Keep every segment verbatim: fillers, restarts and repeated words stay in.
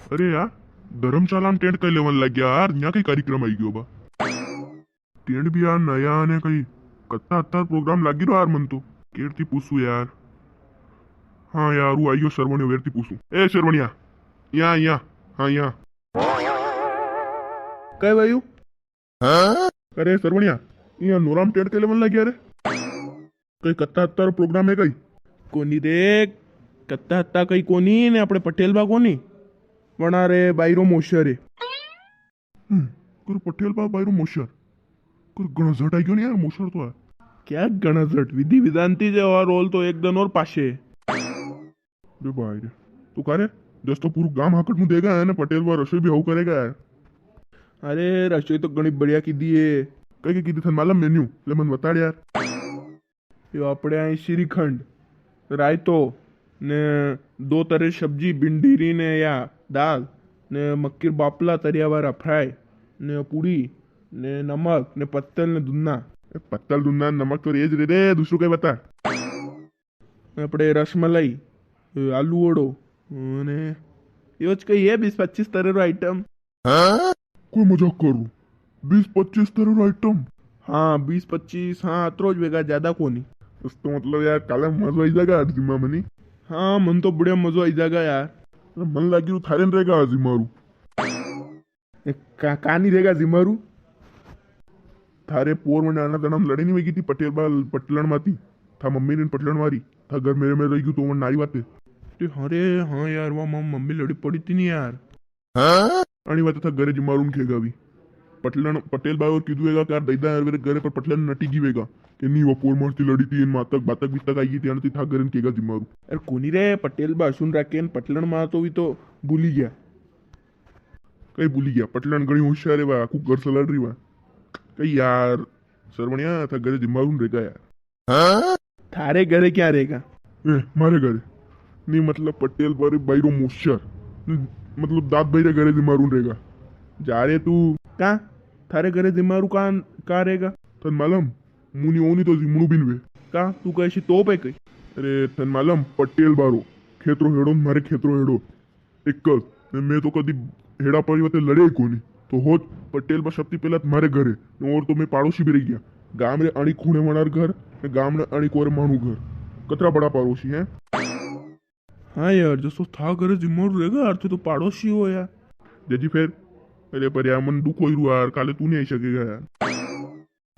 अरे यार, धर्मशाला में टेंट कई लेवन लग गया यार, यहाँ कई कार्यक्रम आई गयो बा। टेंट भी यार नया ने कई कत्ता हत्ता प्रोग्राम लागी रो यार, मन तो केर थी पूछू यार। हाँ यार, वो आइयो सरवणियो, वेर थी पूछू। ए सरवणिया, यहाँ, यहाँ, हाँ यहाँ। कई भाई? अरे सरवणिया, यहाँ नोराम टेंट के लेवन लग गया रे। कई कत्ता हत्ता रो प्रोग्राम है कई? कोनी रे, कत्ता हत्ता कई कोनी ने, अपने पटेल बा कोनी, वणा रे बाई रो मोशर है। हम्म, कर पटेल बा बाई रो मोशर। कर घणा झट आई गयो नी यार, मोशर तो है। क्या घणा झट, विधि विधान थी जे और रोल तो एक दिन और पाछे। रे भाई रे, तू का रे, जस तो पूरू गाम हाकट मुं देगा है ना, पटेल बा रसोई भी हाउ करेगा है। अरे रसोई तो घणी बढ़िया कीधी है। कई कई कीधी थन मालूम मेन्यू, ले मन बताड़ यार। यो आपणे आई श्रीखंड, रायतो, ने दो तरह सब्जी, भिंडी री ने या दाल, ने मक्की रा बापला तरिया वाला फ्राई, ने पूड़ी, ने नमक, ने पत्तल, ने दुन्ना। ए, पत्तल, दुन्ना, नमक तो रेज रे रे, दूसरो कई बता। आपणे रसमलाई, आलू वड़ो, ने योज कई है बीस पच्चीस तरह रो आइटम। कोई मजाक कर रू? बीस पच्चीस तरह रो आइटम? हाँ, बीस पच्चीस, हाँ, अतरो ज वेगा, ज्यादा कोनी। इस तो मतलब यार, काले मजो आई जागा आज जिम्मा मनी। हाँ, मन तो बढ़िया मजो आई जागा यार। अरे, मन लागी रू थारे न रेगा आज जिम्मा रू। ए, का, का नी रेगा जिम्मा रू? थारे पोर में नाना तना में लड़ई नी वेगी थी पटेल बा पटलण माती, था मम्मी ने पटलण मारी, था घर मेरे में रही गयो तो वो नारी बात है। अरे हाँ रे, हाँ यार, वा मां मम्मी लड़ी पड़ी थी नी यार। अणी बात था घरे जिम्मा रू न खेगा भी। पटलण, पटेल बा और कीधु वेगा कार दैदा यार, मेरे घरे पर पटलण नटी गई वेगा। के नी, वो पोर मारती लड़ी थी, इन मातक बातक बीतक आई गई थी, अणती था घरे न खेगा जिम्मा रू। अरे कोनी रे, पटेल बा सुन राखे न पटलण मां तो भी तो भूली गया। कई भूली गया, पटलण घणी होशियार है वा, आखू घर सलाड़ री वा। कई यार, सरवणिया, था घरे जिम्मा रू न रेगा यार। थारे घरे क्या रेगा? ए, मारे घरे। नी, मतलब, पटेल बा री बाई रो मोशर। नी, मतलब, दाद भाई रे घरे जिम्मा रू न रेगा। जा रे तू। का? थारे घरे जिम्मा रू का, का रेगा? थन मालूम, मुनी ओनी तो जिमणू बिन वे। का? तू कैसी तोप है कई? अरे, थन मालूम, पटेल बा रो खेतरो हेड़ो न मारे खेतरो हेड़ो। एक कर, ने मैं तो कदी हेड़ा पारी वाते लड़े ही कोनी। तो होत पटेल बा सबती पहला तुम्हारे घरे, ने और तो मैं पाड़ोसी भी रही गया। गाम रे अणी खूणे वणार घर, ने गाम रे अणी कोरे मानू घर। कतरा बड़ा पाड़ोसी हैं? हाँ यार, जसो था घरे जिम्मा रू रेगा यार, तू तो पाड़ोसी हो यार। जजी फेर, अरे पर यार, मन दुख होई रू यार, काले तू नी आई सकेगा यार।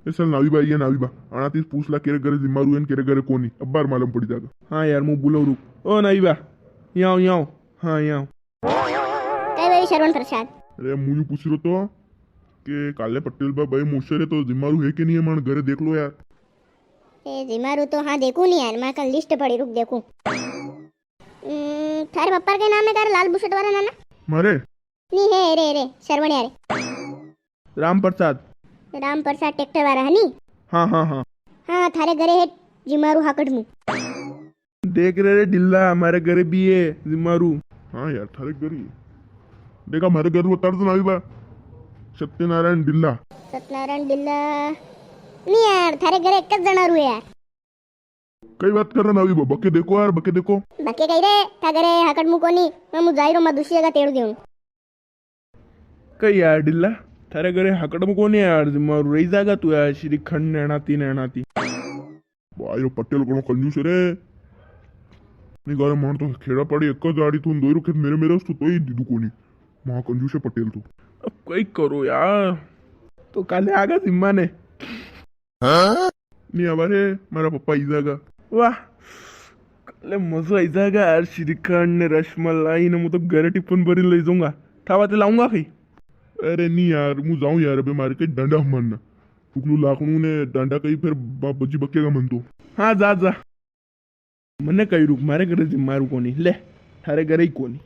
ए, चल नावी बा, ये नावी बा, अणा तीस पूछ ला, केरे घरे जिम्मा रू है न केरे घरे कोनी, अब्बार मालूम पड़ी जागा। हाँ यार, मुं बुलाऊ रुक। ओ नावी बा, यहाँ आओ, यहाँ आओ। हाँ, यहाँ आओ। कई भाई श्रवण प्रसाद? अरे, मुं यूं पूछ रो तो के काले पटेल बा बाई मोशर है तो जिम्मा रू है के नी है, मन घरे देख लो यार। ए, जिम्मा रू तो हाँ देखू नी यार, मारे कन लिस्ट पड़ी, रुक देखू। हम्म, थारे पप्पा के नाम है का रे, लाल बुशर्ट वाला नाना? मारे? नी है, रे, रे, सरवणिया रे। राम प्रसाद। राम प्रसाद ट्रैक्टर वाला है नी? हाँ, हाँ, हाँ। हाँ, थारे घरे है जिम्मा रू हाकट मू। देख रे, रे डिल्ला, हमारे घरे भी है जिम्मा रू। हाँ यार, थारे घरे ही है। देखा, हमारे घर रू उतार दो ना अभी बा। सत्यनारायण डिल्ला। सत्यनारायण डिल्ला। नी यार, थारे घरे एक जना रू है यार। कई बात कर रहा ना अभी बा, बके देखो यार, बके देखो। बके कई रे, था घरे हाकट मू कोनी, मैं मु जाई रो, मैं दूसरी जगह तेड़ देऊं। कई यार डिल्ला, थारे घरे हाकट मू कोनी यार, मारू रही जागा तू यार, श्रीखंड नैणाती, नैणाती। भाई रो पटेल कणो कंजूस है रे। नी गारे मन तो खेड़ा पाड़ी एक जाड़ी तू दोई रो खेत मेरे, मेरे तू तोई दीदू कोनी। महा कंजूस है पटेल तू। अब कई करो यार। तो काले आगा जिम्मा ने। नी आवा रे, मारा पप्पा ई जागा। वाह, ले मजो आई जागा यार, श्रीखंड ने रसमलाई ने, मु तो घरे टिफिन भरी ले जाऊंगा। था वाते लाऊंगा कई? अरे नी यार, मु जाऊं यार, अबे मारे कई डांडा मारना। टुकलू लाखणू ने डांडा कई, फिर बा-, बजी बकेगा मन तो। हाँ, जा, जा। मने कई रुक, मारे घरे जिम्मा रू कोनी। ले, थारे घरे ही कोनी।